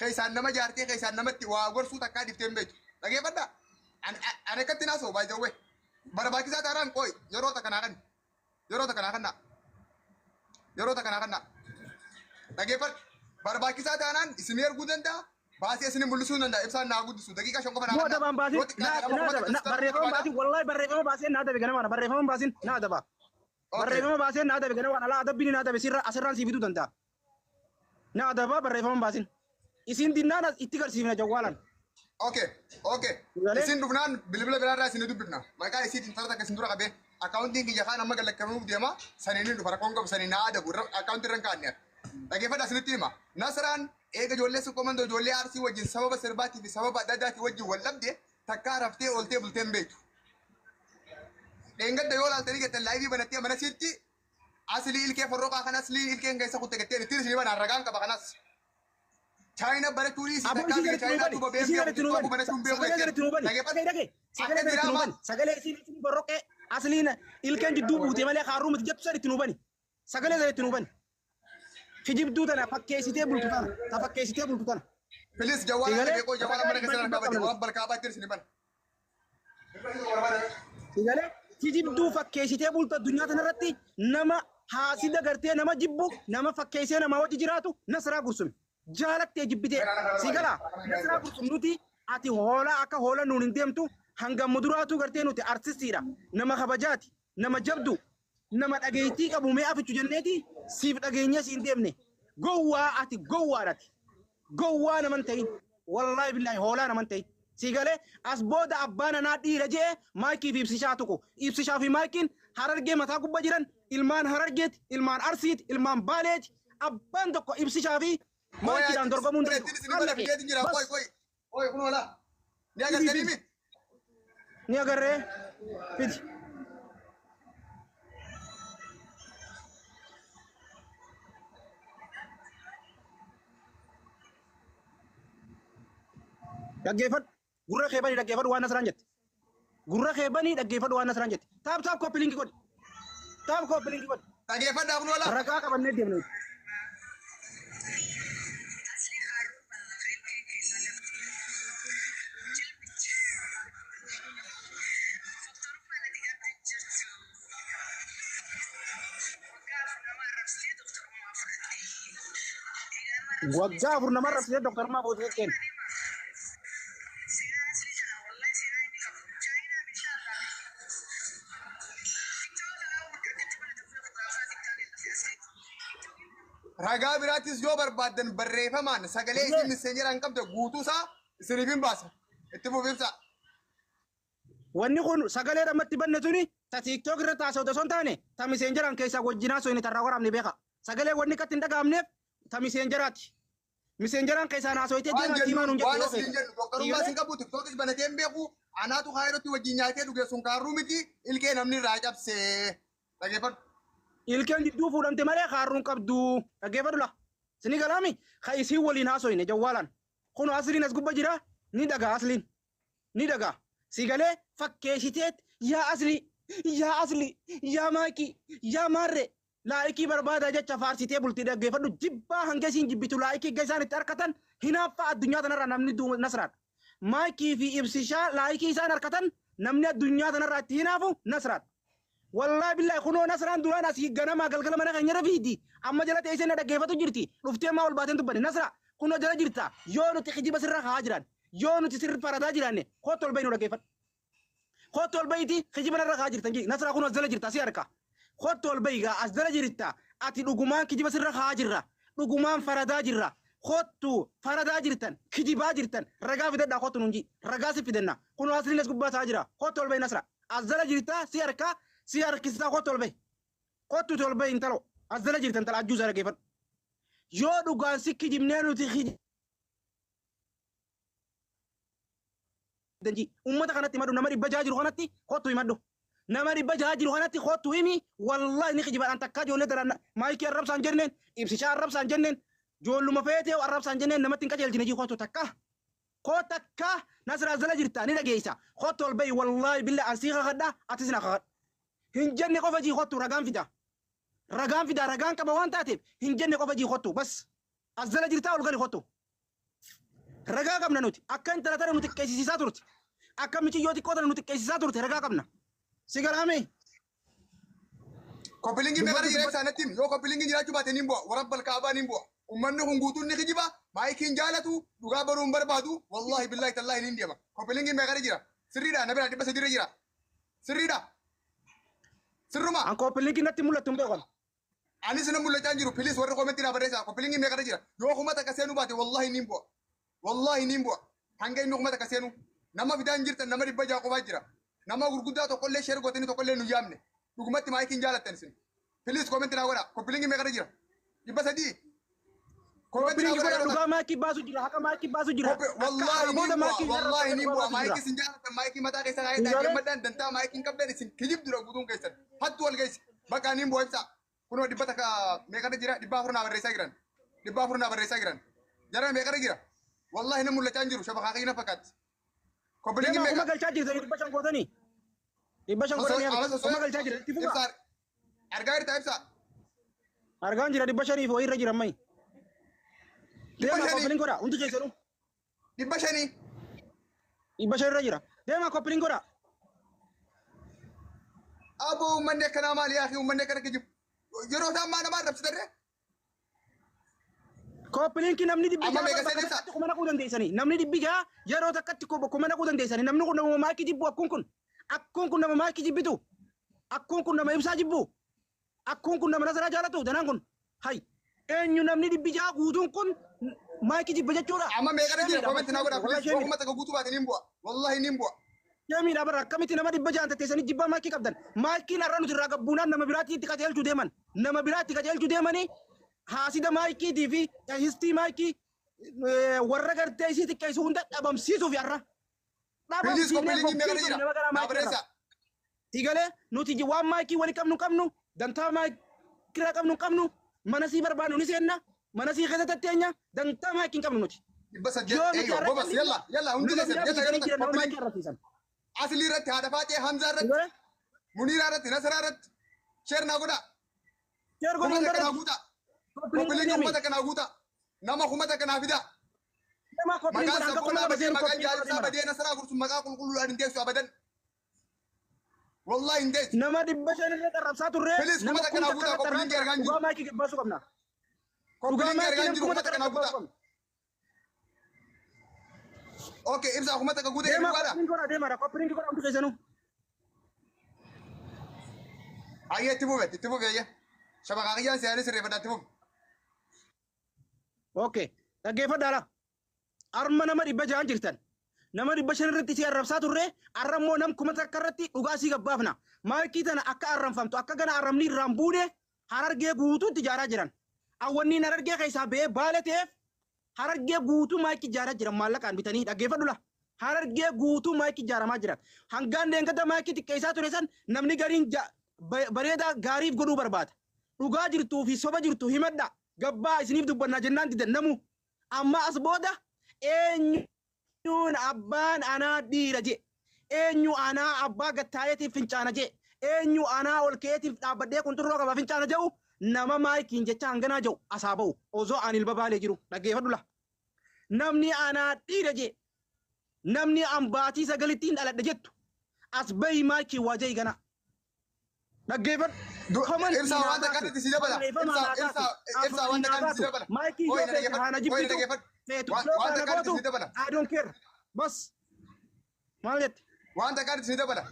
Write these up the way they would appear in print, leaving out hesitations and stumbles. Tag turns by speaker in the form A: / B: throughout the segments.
A: Keessaan nama jaartee keessaan namatti waa gorsuu takkaa dhiftee hin beektu. Dhageeffadhaa. Ani akkatti naasoo by the way. Barbaachisaa taanaan qoy yeroo takka naa kenni. Yeroo takka naa kennaa. Yeroo takka naa kennaa. Dhageeffadhu. Barbaachisaa taanaan isin erguu danda'a. Baasee isin mul'isuu danda'a. Ibsaan naa guddisu. Daqiiqaa 5 qofa naa
B: Moo
A: kennaa.
B: adabaan baasin
A: Yoo
B: na
A: xiqqaate nama
B: na
A: kuma
B: adaba
A: takka
B: na
A: sitti
B: barreeffama
A: barbaada.
B: baasin wallahi barreeffama baaseen na adabe ganama barreeffama baasin na adaba.
A: Okay.
B: Barreeffama baaseen na adabe ganama alaa adabbiin na adabe sirra asirraan sii fiduu danda'a. Na adaba barreeffama baasin. Isin dinnaan as itti garsiifna jawwaalaan.
A: Okay, okay.
B: Galee?
A: Isin dhufnaan bilbila biraarraa isin dubbifna. Maqaa isiitiin tara takka isin dura qabee akkaawuntiin kiyya kaan amma gallakkamuuf deema. Saniin ni dhufa rakkoon qabu saniin naa adabu akkaawuntii irra hin kaa'anne. Dhageeffadhaa isinitti hima. Nasraan eega ijoollee Suqqoo ijoollee Arsii wajjin sababa sirbaatii fi sababa adda addaatii wajjin wal dhabde takkaa raftee ooltee bultee hin beektu. Dheengadda yoo laaltanii jettan laayivii banattee mana siitti aslii ilkee forroqaa kan aslii ilkeen keessa kutte jetteen ittiin isin himan ragaan qaba kanas. Chaayina barachuu dhiisi
B: Aboo
A: takkaa
B: isii
A: biyya
B: gadi nuu
A: Chaayinaa
B: bani.
A: duuba
B: Isii
A: beekuu
B: gadi nuu bani.
A: tiktookuu banachuun beeku
B: Sagalee gadi nuu bani.
A: Dhageeffadhu.
B: Dhagee dhagee. Sagalee
A: Akka
B: gadi nuu
A: diraamaa
B: bani. Sagalee isiin isin borroqee asliin ilkeen jidduu buute malee kaarruu miti jettu san itti nuu bani. Sagalee sana itti nuu bani. Kijibduu tana fakkeessitee bultu tana. Ta fakkeessitee bultu tana.
A: Please jawwaala
B: Sagalee
A: beekoo jawwaala
B: ragaa
A: mana
B: dhibba
A: keessa
B: dhibba
A: qabate
B: qabna nuti.
A: waan balkaabaa ittiin isin himan.
B: Sagalee kijibduu fakkeessitee bultu addunyaa tanarratti nama haasida gartee nama jibbu nama fakkeessee nama wajji jiraatu Nasraa Gursumi. Jaalattee jibbitee si galaa Nasraa Gursum nuti ati hoolaa akka hoola nuun hin deemtu hanga muduraatu gartee nuti artistiidha nama kabajaati nama jabdu nama dhageettii qabu mee afichu jenneeti siif dhageenyee siin deemne gowwaa ati gowwaadhati gowwaa naman ta'in wallaahi billaahi hoolaa naman ta'in si galee as booda abbaan anaa dhiira je'e maayikii fi ibsishaa tuqu ibsishaa fi maayikiin harargee mataa gubba jiran ilmaan harargeeti ilmaan arsiiti ilmaan baaleeti abbaan tokko ibsishaa fi maayikiidhaan dorgomuu hin
A: Ittiin isin
B: danda'u
A: himana
B: Allaqee
A: fideetiin jira. Qoy
B: bas
A: qoy. Qoy kun hoolaa. Ni
B: fidi
A: agartanii
B: fidi
A: mi?
B: ni agarree fidi dhaggeeffadhu gurra kee banii dhaggeeffadhu waan nasraan jette gurra kee banii dhaggeeffadhu waan nasraan jette taap taap koppii linkii godhi taap koppii linkii godhi
A: Dhageeffadhaa kun hoolaa.
B: ragaa qabannee deemna nuti. Waggaa 4 nama arrabsitee doktorummaa fuutee kenna.
A: Ragaa biraattis yoo barbaaddan barreeffamaan sagalee isin miseenjeraan qabda guutuu isaa isiniif hin baasa. Itti fufi ibsa.
B: Wanni kun sagalee dhammatti banne tuni ta TikTok irra taasifatu osoo hin taane ta miseenjeraan keessaa wajjinaa soini tarraa waraabne beeka. Sagalee wanni akkatti hin dhaga'amneef ta miseenjeraati. Miseenjeraan keessaan haasoyitee
A: Waan
B: deemaa
A: jennu
B: tiimaa nuun jette
A: waan
B: yoo
A: asiin
B: feete.
A: jennu doktorummaa
B: Siigalee
A: isin qabu tiktookis banatee hin beeku anaatu kaayirootti wajjin nyaatee dhuge sun kaarruu miti ilkee namni irraa cabsee. Dhageeffadhu.
B: Ilkeen jidduu fuudhamte malee kaarruun qabdu. Dhaggeeffadhu la. Sini galaami ka isiin waliin haasoyne jawwaalaan. Kun asliin as gubba jira ni dhagaa asliin. Ni dhagaa. Si galee fakkeessiteet yaa aslii yaa aslii yaa maakii yaa maarree laayikii barbaadaa jecha faarsitee bultii dhaggeeffadhu jibbaa hanga isiin jibbitu laayikii hanga isaan itti harkatan hinaaffaa addunyaa tanarraa namni du'u nasraadha. Maakii fi ibsishaa laayikii isaan harkatan namni addunyaa tanarraa itti hinaafu nasraadha. Wallaahi billaahi kunoo nasraan duraan asii ganamaa galgala mana keenya irra fiigdi. Amma jala teessee na dhaggeeffatu jirti. Dhuftee maa ol baateen dubbanne. Nasraa kunoo jala jirta. Yoo nuti kijiba sirra haa jiran. Yoo nuti sirri faradaa jiraanne kootti ol bahi nu dhaggeeffadhu. Kootti ol bahiiti kijiba narra haa jirtan jii. Nasraa kunoo as jala jirta si harka. Kootti ol bahi gaa as jala jirta. Ati dhugumaan kijiba sirra haa jirra. Dhugumaan faradaa jirra. Kottu faradaa jirtan kijibaa jirtan ragaa fidadhaa kottu nuun jii. Ragaa si fidanna. Kunoo asliin as gubbaa taa'aa jira. Kottu ol bahi Nasraa. As jala jirta si harka si harkisaa kottu ol bahi. Kottu ol bahi intalo. As jala jirta intala ajjuu isaa dhaggeeffadhu. Yoo dhugaan si kijibnee nuti kijibdan jii. Uummata kanatti himadhu nama 600 jiru kanatti kottu himadhu. Nama 600 jiru kanatti kottu himi wallahi ni kijibadhaan takkaa ijoollee daraan maayikii arrabsaan jenneen ibsishaa arrabsaan jenneen ijoolluma feetee arrabsaan jenneen namatti hin qajeelchine jii kottu takkaa. Koo takka Nasraa jala jirta ni dhageessa. Kottu ol bahi wallahi billah an sii kakadha atis na kakadhu. Hin jenne qofa jii kottu ragaan fida. Ragaan fida ragaan qaba waan taateef hin jenne qofa jii kottu bas. As jala jirtaa ol gali kottu. Ragaa qabna nuti. Akka intala tana nu xiqqeessisiisaa turte. Akka michiyyoo xiqqoo tana nu xiqqeessisaa turte ragaa qabna. Si galaame?
A: Copy linkii meeqa jira ibsaa natti himi. Yoo copy linkiin jiraachuu baate niin bu'a. Warabbal kaabaa niin bu'a. Uummanni kun guutuun ni kijiba. Maayikiin jaalatu. Dhugaa baruu hin barbaadu. Wallaahi billaahi tallaahi niin deema. Copy linkiin meeqa jira? Sirriidha. Na biraa 300 jira. Sirriidha. Sirruma.
B: An copy linkii natti mul'attu hin beekan.
A: Anis na mul'achaa hin jiru. Please warri commentii naa barreessaa. Copy linkii meeqa jira? Yoo 1000 seenuu baate wallaahi niin bu'a. Wallaahi niin bu'a. Hanga inni 1000 seenu. Nama fidaa hin jirtan, nama 600 qofaa jira. Nama gurguddaa tokkollee share gootanii tokkollee nu yaamne. Dhugumatti maayikiin jaalattan isin. Please commentii naa godhaa. Copy linkii meeqa jira? 300.
B: Copy linkii godhaa, dhugaa maayikii baasu jira. Haqa maayikii baasu jira.
A: Wallaahi niin bu'a. Wallaahi niin bu'a. Maayikii isin jaallattan maayikii mataa keessa kaa'ee dhaggeeffadhaan dantaa maayikii hin qabdan isin kijibdudha guutuun keessan. Hattu wal geesse. Bakka niin bu'a ibsaa. Kunoo 100 meeqarra jira? 400 naa barreessaa jiran. 400 naa barreessaa jiran. Jara meeqarra jira? Wallaahi na mul'achaa hin jiru. Shabakaa kiyya na fakkaatti. Copy linkiin
B: Deemaa kuma
A: meeqa?
B: galchaa jirtanii 500 gootanii. 500 godhanii kuma galchaa jira. Itti fufa.
A: Ibsaa argaa jirtaa ibsaa?
B: Argaan jira, 500 fi wayiirra jira ammayi.
A: Dhibba
B: Deemaa
A: shanii.
B: Copy link godhaa hundi keessanuu.
A: 500.
B: 500 irra jira. Deemaa copy link godhaa.
A: Aboo, uummanni akkanaa maali yaa uummanni akkana kijibu? Yeroo isaan maa nama arrabsitarree?
B: Copy linkii namni dhibbi
A: Amma
B: jaha
A: meeqa
B: bakka
A: seensa?
B: takkatti kuma naquu dandeessanii. Namni 600 yeroo takkatti kuma naquu dandeessanii. Namni kun nama maayikii jibbu akkuun kun. Akkuun kun nama maayikii jibbitu. Akkuun kun nama ibsaa jibbu. Akkuun kun nama nasaraa jaalatu. Danaan kun. Hay. Eenyu namni 600 guutuun kun maayikii jibba jechuudha?
A: Amma meeqarra jira? Commentii naa godhaa.
B: Wallahi
A: Please
B: sheemiidha.
A: 1000 guutuu baate niin bu'a. Wallaahi niin bu'a.
B: Sheemiidha bara, akkamitti nama 600 tatteessanii jibbaa maayikii qabdan. Maayikiin har'a nuti irraa gabbuunaan nama biraatti itti qajeelchuu deeman. Nama biraatti qajeelchuu deemanii haasida maayikiitii fi histii maayikii warra gartee isii xiqqeessu hunda dhabamsiisuuf har'a.
A: Please
B: Dhabamsiifnee
A: copy linkii meeqarra
B: fokkiisuuf
A: jira?
B: nama garaa
A: Naa
B: maayikii irraa.
A: barreessaa.
B: Tigalee nuti waan maayikii wali qabnu qabnu, dantaa maayikii irraa qabnu qabnu, mana sii barbaadnu ni seenna, mana sii keessa tatteenya, dantaa maayikii hin qabnu nuti.
A: 800.
B: Yoo nuti
A: Eeyyoo
B: har'a
A: gobas yalla yalla hundi
B: nama
A: keessan
B: biraa
A: yalla yeroo
B: jira
A: takka
B: nama
A: copy
B: maayikii
A: linkii.
B: arrabsiisan.
A: Aslii irratti, haadha faatee Hamzaa irratti,
B: Tigalee
A: Muniiraa irratti, Nasaraa irratti share naa godhaa.
B: Share godhi
A: 1000
B: hundarratti.
A: naa guutaa.
B: Copy linkii
A: Copy linkii
B: deemi.
A: 1000 naa guutaa. Nama 1000 naa fidaa.
B: Deemaa copy linkii
A: Maqaan
B: godha hanga kuma
A: sabboonaa
B: lama
A: badee
B: seenu
A: maqaan
B: copy linkii
A: jaalibsaa
B: godha.
A: badee Nasaraa gursun maqaa qulqulluudhaan hin teessu abadan. Wallaahi hin teessu.
B: Nama 500 irra qarrabsaa turre
A: Please
B: nama
A: kuma
B: kun
A: takka naa
B: takka
A: guutaa
B: irratti
A: copy linkii argaa hin jiru.
B: dhugaa maayikii gabbaasuu qabna.
A: Copy
B: Dhugaa
A: linkii
B: maayikii
A: argaa hin
B: nama
A: jiru
B: kuma
A: kuma
B: takka
A: takka naa
B: irratti gabbaasuu
A: guutaa.
B: qabna.
A: Okay, ibsaa 1000 guutee
B: Deemaa
A: dhugaadha.
B: copy linkii godha, deemaadha copy linkii godha hundi keessanuu.
A: Ayyee, itti fufe, itti fufe ayyee. Shabakaa kiyyaan si'aanis sirreeffadhaa, itti fufe.
B: Okay. Dhaggeeffadhaadha. Arma nama 600 jirtan. Nama 500 irratti si arrabsaa turre, arra immoo nam 1000 irratti dhugaa sii gabbaafna. Maayikii tana akka arramfamtu, akka gana arramni irraan buune Harargee guutuutti ijaaraa jiran. Awwanniin Harargee keessaa ba'ee baala ta'eef Harargee guutuu maayikii ijaaraa jiran maallaqaan bitanii, dhaggeeffadhu la. Harargee guutuu maayikii ijaaramaa jiran. Hangaan deengada maayikii xiqqeessaa ture san namni gariin bareedaa gaariif godhuu barbaada. Dhugaa jirtuu fi soba jirtu himadha. Gabbaa isiniif dubbannaa jennaan didan namu. Amma as booda eenyuun abbaan anaa dhiira jee. Eenyu anaa abbaa gattaayeetiif fincaana jee. Eenyu anaa ol ka'eetiif dhaabbadhee qunxurroo qaba fincaana jedhu, nama maayikiin jecha hanganaa jedhu asaa ba'u. Osoo ani ilma baalee jiru dhaggeeffadhu la. Namni anaa dhiira jee. Namni an baatii sagalittiin dhaladhe jettu. As bahi maayikii waa jee gana. Dhaggeeffadhu.
A: Ibsaa, waan takkaatti si dabala. Ibsaa, ibsaa, ibsaa, waan takkaatti si dabala.
B: Maayikii
A: Ooyi
B: yoo
A: na
B: feete
A: dhaggeeffadhu.
B: haana
A: Ooyi na
B: jibbitu
A: dhaggeeffadhu.
B: feetu
A: Waan
B: yoo
A: waan
B: kana
A: takkaatti
B: gootu
A: si dabala.
B: I don't care. Bas. Maal jette?
A: Waan takkaatti si dabala.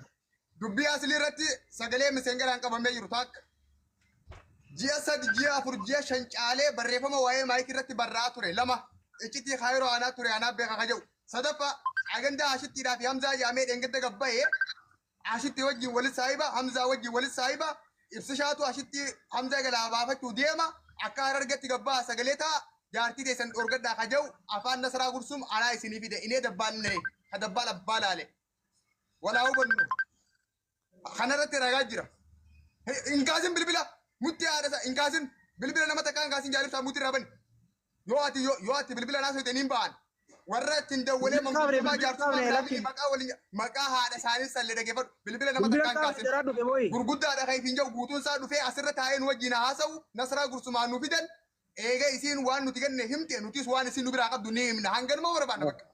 A: Dubbii aslii irratti sagalee miseengaraan qabamee jiru takka. Ji'a 3, ji'a 4, ji'a 5 caalee barreeffama waa'ee maayikii irratti barraa'aa ture. Lama, iccitii kaayiroo aanaa ture aanaa beekaa ka jedhu. Sadaffaa, agandaa Ashittiidhaa fi Hamzaa jedhamee dheengadda gabbayee Ashitti wajjin walit saahiba, Hamzaa wajjin walit saahiba, ibsishaatu Ashitti Hamzaa jalaa baafachuu deema, akka Harargetti gabbaa sagalee ta'a, jaartii teessan dhorgadhaa ka jedhu afaan Nasaraa Gursum anaa isinii fide inee dabbaallee ka dabbaal abbaa laale. Walaa hubannu. Kanarratti ragaa jira. Hin kaasin bilbila. Mutti haadha isaa hin kaasin. Bilbila nama takkaa hin kaasin, jaalibsaa mutti irraa bani. Yoo ati bilbila naa soite niin ba'an. Warra ittiin dawwalee
B: Bilbila kaafne,
A: manguddummaa
B: bilbila
A: jaarsummaa
B: kaafne,
A: biraa
B: lakki.
A: fi maqaa waliin maqaa haadha isaanii sallee dhaggeeffadhu. Bilbila nama
B: Bilbila
A: takkaa hin
B: kaafne
A: kaasin.
B: jaraa dhufe booyi.
A: Gurguddaadha kan ittiin jiru guutuun isaa dhufee asirra taa'ee nu wajjin haasa'u Nasraa Gursumaan nu fidan. Eega isiin waan nuti kenne himte, nutis waan isiin nu biraa qabdu ni himna. Hanganuma barbaanna bakka.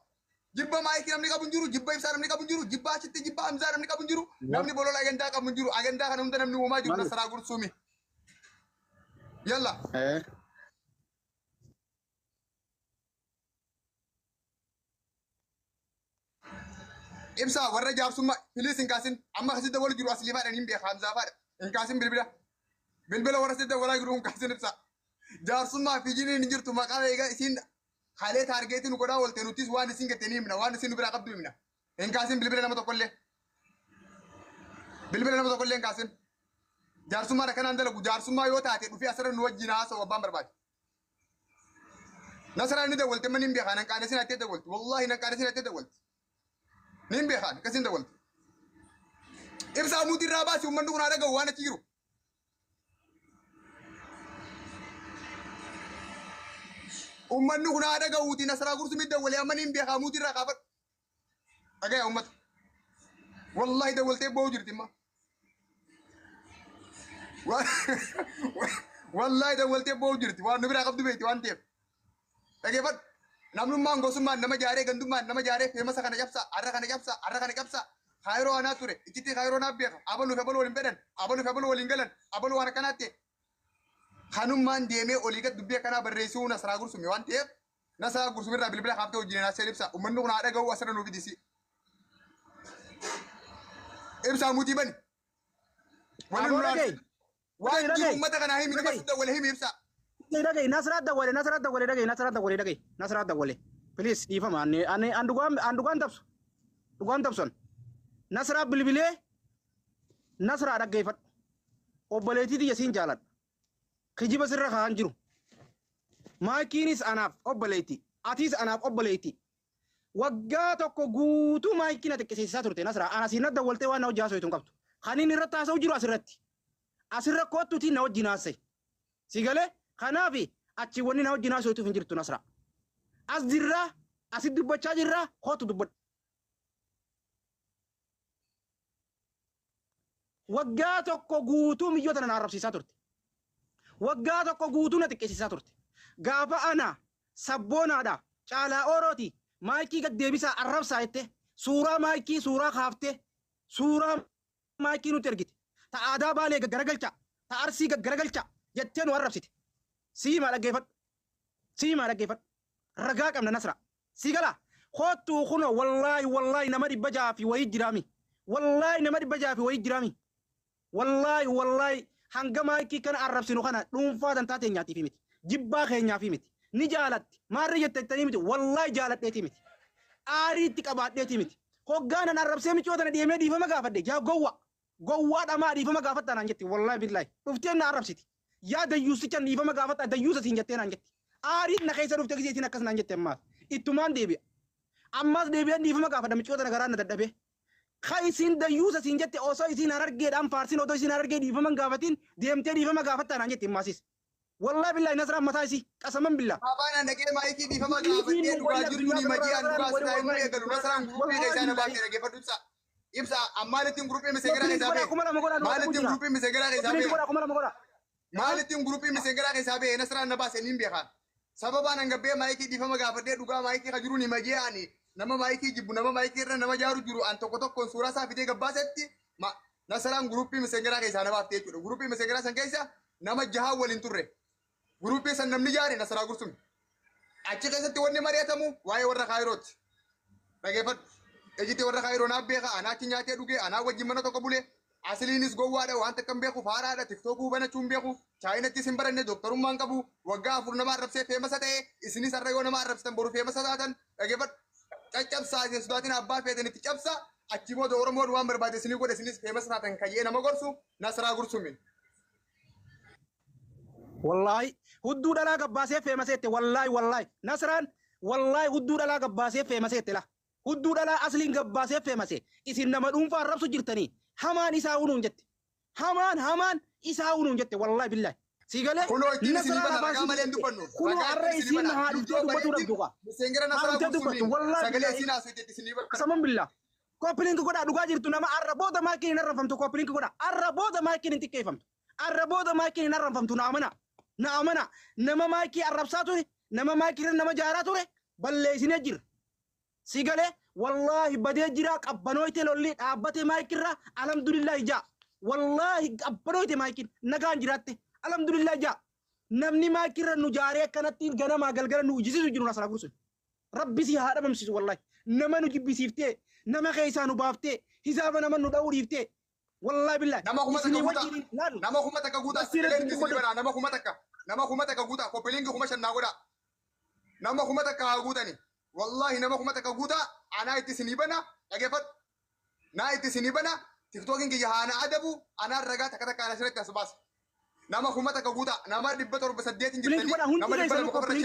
A: Jibba maayikii namni qabu hin jiru, jibba ibsaa namni qabu hin jiru, jibba achitti jibba hamzaa namni qabu hin jiru, namni bolola agandaa qabu hin jiru. Agandaa kana hunda namni uumaa jiru Nasraa Gursumi. Yalla. Ibsaa warra jaarsummaa please hin kaasin. Amma akkasitti wal jiru asii faadha hin beeka hamzaa faadha. Hin kaasin bilbila. Bilbila warra sitti walaa jiru hin kaasin ibsaa. Jaarsummaa fi jiniin hin jirtu maqaa eegaa isiin halee target nu godhaa oolte, nutis waan isin gatte ni himna, waan isin nu biraa qabdu himna. Hin kaasin bilbila nama tokkollee. Bilbila nama tokkollee hin kaasin. Jaarsummaan akkanaan dalagu. Jaarsummaa yoo taate dhufee asirra nu wajjin haasa'u abbaan barbaade. Nasraan ni dawwalte manni hin beekaa, nan qaanesin attee dawwalte. Wallaahi nan qaanesin attee dawwalte. Ni hin beekaan akkasiin dawwalte. Ibsaa muutii irraa baasi, uummanni kun haa dhaga'u waan achi jiru. Uummanni kun haa dhaga'uuti Nasraa Gursumii dawwalee amma ni hin beekaa, muutii irraa kaafadhu. Dhagaya uummata. Wallaahi dawwaltee boo'u jirti imma. Wallaahi dawwaltee boo'u jirti, waan nu biraa qabdu beekti waan ta'eef. Dhageeffadhu. Namnummaan gosummaan nama jaaree, gandummaan nama jaaree famous kana cabsa, har'a kana cabsa, har'a kana cabsa. Kaayiroo anaa ture, iccitii kaayiroo naaf beeka. Abaluu fi abaluu waliin fedhan, abaluu fi abaluu waliin galan, abaluu waan akkanaa ta'e. Kanummaan deemee olii gad dubbii akkanaa barreessuu Nasraa Gursumi waan ta'eef, Nasraa Gursumi irraa bilbila kaaftee wajjin haasa'ee ibsa. Uummanni kun haa dhaga'u, asirra nuuf fidisi. Ibsaa mutii bani. Wanni
B: Aboo
A: nu
B: dhaga'i.
A: waan jiru
B: Dhaga'i.
A: uummata kanaa himi, nama
B: Dhaga'i.
A: sudda wal himi ibsa.
B: Dhaga'i, Nasraa dawwale, Nasraa dawwale, dhaga'i, Nasraa dawwale, dhaga'i, Nasraa dawwale. Please dhiifama, ani ani an dhugaan an dhugaan dabsu. Dhugaan dabsan. Nasraa bilbilee, Nasraa dhaggeeffadhu. Obboleettii tiyya siin jaaladha. Kijiba sirra kaa'an jiru. Maakiinis anaaf obboleettii. Atiis anaaf obboleettii. Waggaa tokko guutuu maayikii na xiqqisiisaa turte Nasraa. Ana siin dawwaltee waan na hojii haasa'u hin qabdu. Kan inni irratti haasa'u jiru asirratti. Asirra kottuutii na wajjin haasa'e. Si galee? Kanaaf achi wanni na wajjin haasa'uuf hin jirtu Nasraa. As jirraa, asitti dubbachaa jirraa, kottu dubbadhu. Waggaa tokko guutuu miyyoo tana na arrabsiisaa turte. Waggaa tokko guutuu na xiqqeessisaa turte. Gaafa ana sabboonaadha caalaa oorooti maayikii gad deebisaa arrabsaa jette, suuraa maayikii suuraa kaaftee suuraa maayikii nutti ergite. Ta aadaa Baalee gaggaragalcha, ta Arsii gaggaragalcha jettee nu arrabsite. Siimaa dhaggeeffadhu. Siimaa dhaggeeffadhu. Ragaa qabna Nasra. Si gala. Kottuu kunoo wallaahi wallaahi nama 600 fi wayii jiraami. Wallaahi nama 600 fi wayii jiraami. Wallaahi wallaahi hanga maayikii kana arrabsinu kana dhuunfaa dantaa teenyaatiif miti. Jibbaa keenyaaf miti. Ni jaalatti. Maarree jettettanii miti. Wallaahi jaaladheetii miti. Aariitti qabaadheetii miti. Hoggaanan arrabsee micoo tana deemee dhiifama gaafadhe. Yaa gowwa. Gowwaa dhamaa, dhiifama gaafatta naan jetti. Wallaahi billaahi. Dhuftee na arrabsiti. Yaa dayyuustichan, dhiifama gaafatta, dayyuusa siin jettee naan jetti. Aariin na keessa dhufte giseetiin akkas naan jette ammaas. Ittumaan deebi'a. Ammaas deebi'een dhiifama gaafadha micoo tana garaan na dadhabee. Ka isiin dayyuusa siin jette osoo isiin Harargeedhaan faarsin, otoo isiin Harargee dhiifama hin gaafatin deemtee dhiifama gaafattaa naan jetti ammaasis. Wallaahi billaahi Nasraan mataa isii qasaman billaa.
A: Baabaan dhaqee maayikii dhiifama gaafadhee dhugaa jirtu ni majii an dhugaa sitaa himuu eegalu Nasraan guruppii keessaa na baasee, dhaggeeffadhu ibsa. Ibsa ammaalittiin guruppii miseegaraa keessaa
B: Godhaa
A: ba'e.
B: 2000 godhaa nu
A: Maalittiin
B: jira.
A: guruppii miseegaraa keessaa
B: Koppiliinki
A: ba'e.
B: godhaa, 2000 godhaa.
A: Maalittiin guruppii miseegaraa keessaa ba'e Nasraan na baase niin beekaa. Sababaan hanga ba'e maayikii dhiifama gaafadhee dhugaa maayikii ka jiru ni majii ani nama maayikii jibbu, nama maayikii irra nama jaaru jiru an tokko tokkoon suuraa isaa fidee gabbaasetti Nasraan guruppii miseegaraa keessaa na baaftee jechuudha. Guruppii miseegaraa san keessa nama jahaa waliin turre. Guruppii san namni jaare Nasraa Gursumi. Achi keessatti wanni mari'atamu waa'ee warra Kaayirooti. Dhageeffadhu. Ejjitti warra Kaayiroo naaf beeka, anaa achi nyaatee dhugee, anaa wajjin mana tokko bulee. Asiliinis gowwaadha, waan takka hin beeku, faaraadha, tiktookuu banachuu hin beeku, chaayinattis hin baranne, dooktarummaa hin qabu, waggaa 4 nama arrabsee famous ta'e, isinis har'a yoo nama arrabsitan boru famous taatan, dhageeffadhu. Caccabsaa, isin sodaatin, abbaa feetan itti cabsaa, achi booda Oromoon waan barbaade isinii godhe, isinis famous taatan kayyee nama gorsu Nasraa Gursumi.
B: Wallaahi hudduu dhalaa gabbaasee famouseette, wallaahi wallaahi Nasraan wallaahi hudduu dhalaa gabbaasee famouseette la. Hudduu dhalaa asliin gabbaasee famous, isin nama dhuunfaa arrabsu jirtanii, hamaan isaa unuun jette. Hamaan hamaan isaa unuun jette, wallaahi billaahi. Si galee
A: Kunoo ittiin isinii
B: Nasraan
A: bana
B: afaan
A: ragaa
B: siin
A: malee hin
B: jette.
A: dubbannu.
B: Kunoo
A: Ragaa
B: har'a
A: ittiin isinii
B: isiin
A: bana.
B: haa dhuftee
A: Viidiyoo
B: dubbatuu
A: bareetti
B: dhabdu kaa.
A: miseengera
B: Haa
A: Nasraa
B: dhuftee dubbattu
A: Gursumiin
B: wallaahi
A: sagalee
B: billaahi.
A: isiin haasofte isinii bana.
B: Qasaman billaa. Copy link godhaa, dhugaa jirtu nama arra booda maakiin hin arrabfamtu, copy link godhaa. Arra booda maakiin hin xiqqeeffamtu. Arra booda maakiin hin arrabfamtu, na amana. Na amana, nama maayikii arrabsaa ture, nama maayikii irra nama jaaraa ture balleessinee jira. Si galee, wallaahi badee jira, qabbanooyte, lolli dhaabbate maayikirra, alhamdulillah jaa. Wallaahi qabbanooyte, maayikiin nagaan jiraatte, alhamdulillah jaa. Namni maayikirra nu jaaree akkanatti ganamaa galgala nu ijjisiisu jiru nasara gursun. Rabbi si haa dhabamsiisu wallaahi. Nama nu jibbisiiftee, nama keessaa nu baaftee, hisaaba nama nu dha'uu dhiiftee. Wallaahi billahi.
A: Nama 1000
B: Isinii
A: guutaa.
B: wajjin laal.
A: Nama 1000 guutaa.
B: Asiirratti
A: Sagaleen isin
B: dubbatu.
A: banaa nama 1000. Nama 1000 guutaa. Copy link 5000 naa godhaa. Nama 1000 haa guutani. Wallaahi nama 1000 guutaa. Anaa itti isinii bana. Dhageeffadhu. Naa itti isinii bana. Tiktookiin kiyya haa na adabu. Anaan ragaa takka takka ana asirratti as baasa. Nama 1000 guutaa. Nama 708
B: Link godhaa hundi
A: Nama dhibba
B: keessanuu
A: lama qofa irra
B: copy link.